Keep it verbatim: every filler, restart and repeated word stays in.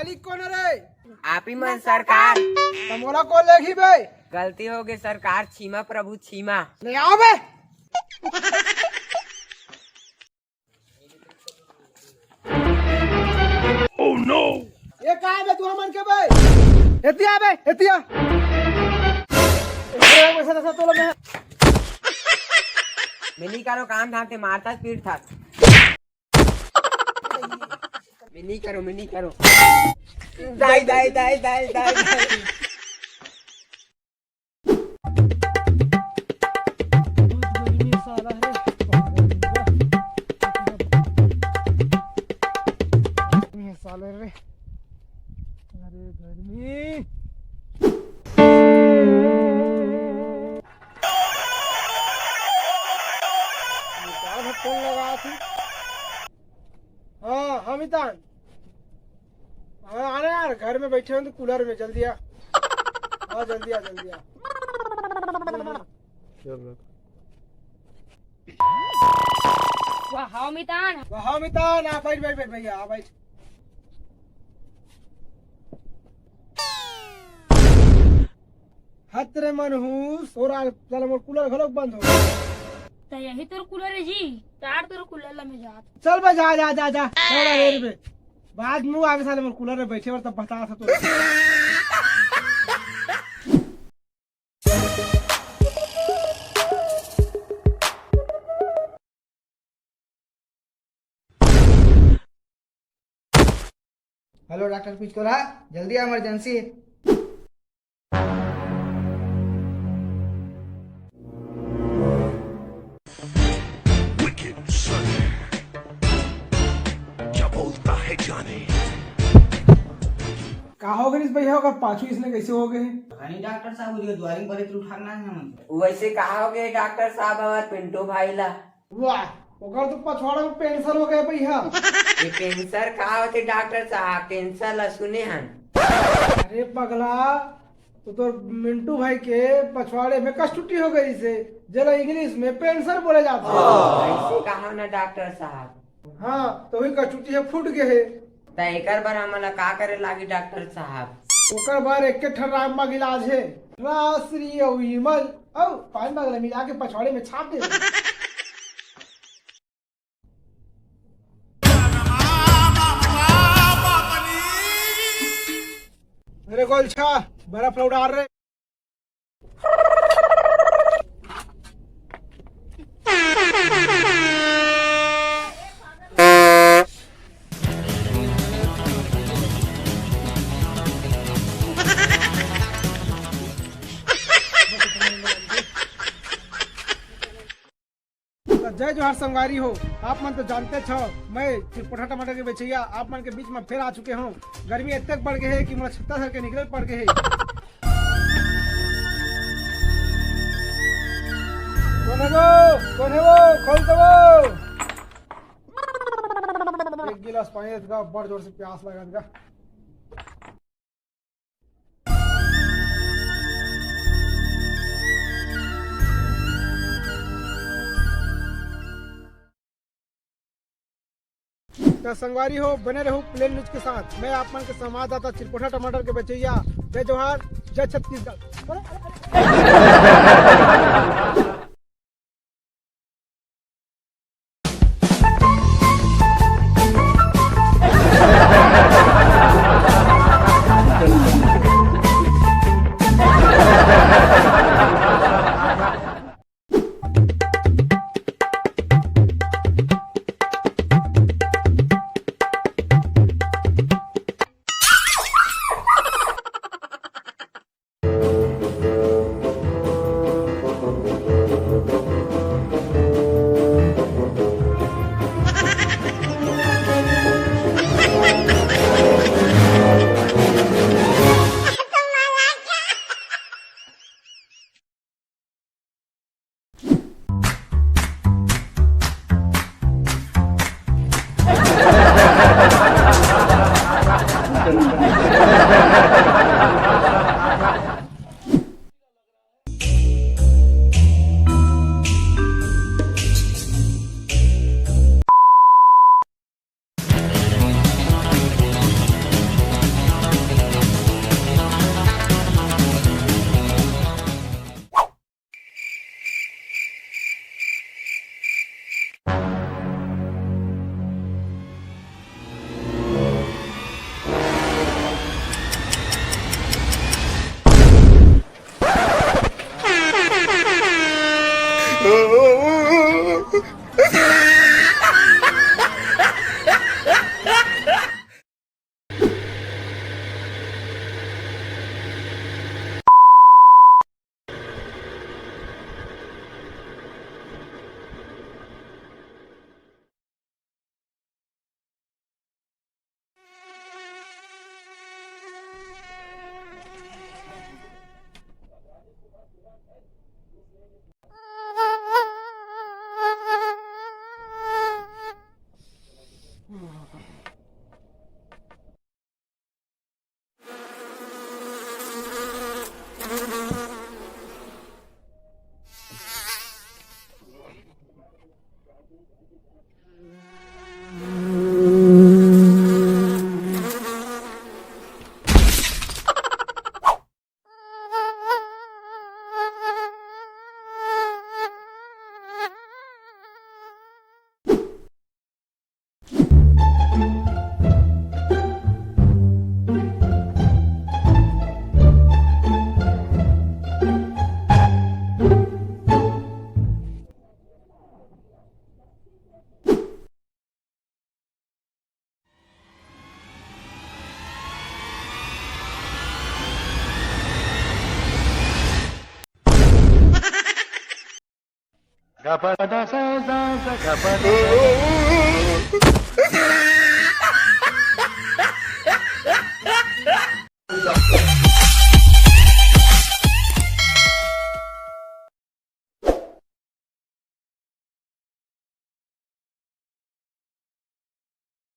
मालिक कोन रे? आप ही मन सरकार। त मोला कोन लेगही बे? गलती हो गई सरकार, छीमा प्रभु छीमा। ले आओ बे। Oh no! ये का बे तू हमन के बे? एतिया बे, एतिया। ए, पैसा, पैसा तोला मैं। मैं नहीं करो काम धाम ते मारता पीट था। मैं नहीं करो, मैं नहीं करो। दाई, दाई, दाई, दाई, दाई, दाई। बहुत गर्मी साला रे, बहुत गर्मी बा। गर्मी है साले रे। अरे गर्मी। ये का फोन लगा थी? हाँ, हाँ, मितान। हाँ, आना यार, घर में बैठे हो तो कूलर में, जल्दी आ। हाँ, जल्दी आ, जल्दी आ। हम्म, हम्म। चल रख। वाह, हाव मितान। वाह, हाव मितान, आ, बैठ, बैठ, बैठ, भैया, आ, बैठ। हत रे मनहूस, तोर आ, साला मोर कूलर घलोक बंद हो गे। त यही तोर कूलर है जी, तार तोर कूलर ला मैं जात। चल बे, जा, जा, जा, जा, थोड़ा देर में। बाद में आगे साले मोर कूलर में बैठे बर तब बता सकतो। हेलो डॉक्टर पिचकोरा, जल्दी आ, इमरजेंसी। Wicked son, क्या बोलता है जाने। का हो गइस भैया, ओकर पाछू इसने कैसे हो गए? अरे डॉक्टर साहब, वो जो द्वारिंग परे तू उठा ना है मन। वैसे का हो गए डॉक्टर साहब, हमार पिंटू भाई ला? वाह, ओकर तो पछवाड़ा में पेंसर हो गए भैया। ये पेंसर का होथे डॉक्टर साहब? पेंसर ला सुने हन। अरे पगला, तो तोर मिंटू भाई के पछवाड़े में कष्टुटी हो गई से, जेला इंग्लिश में पेंसर बोले जाथे। ऐसे कहा ना डॉक्टर साहब। हाँ, तो वही कष्टुटी है, फूट गए है। त एकर बर हमन ला का करे लागी डॉक्टर साहब? ओकर बर एक ठन रामबाग इलाज है, राश्री अउ इमल अउ पान बाग ला मिला के पछवाड़े में छाप दे। अरे गोलछा, बर्फ ला उड़ार रे। त जय जोहार संगवारी हो, आप मन तो जानते छव, मैं चिरपोटा टमाटर के बेचैया आप मन के बीच में फिर आ चुके हूँ। गर्मी इतने बढ़ गए है कि मोला छत्ता धर के निकले पड़ गए है। कौन है वो? कौन है वो? खोल दो वो। एक गिलास पानी दे गा, बड़ जोर से प्यास लगा गा। त संगवारी हो, बने रहू प्लेन न्यूज के साथ। मैं आप मन के संवाददाता चिरपोटा टमाटर के बेचैया। जय जोहार, जय छत्तीसगढ़।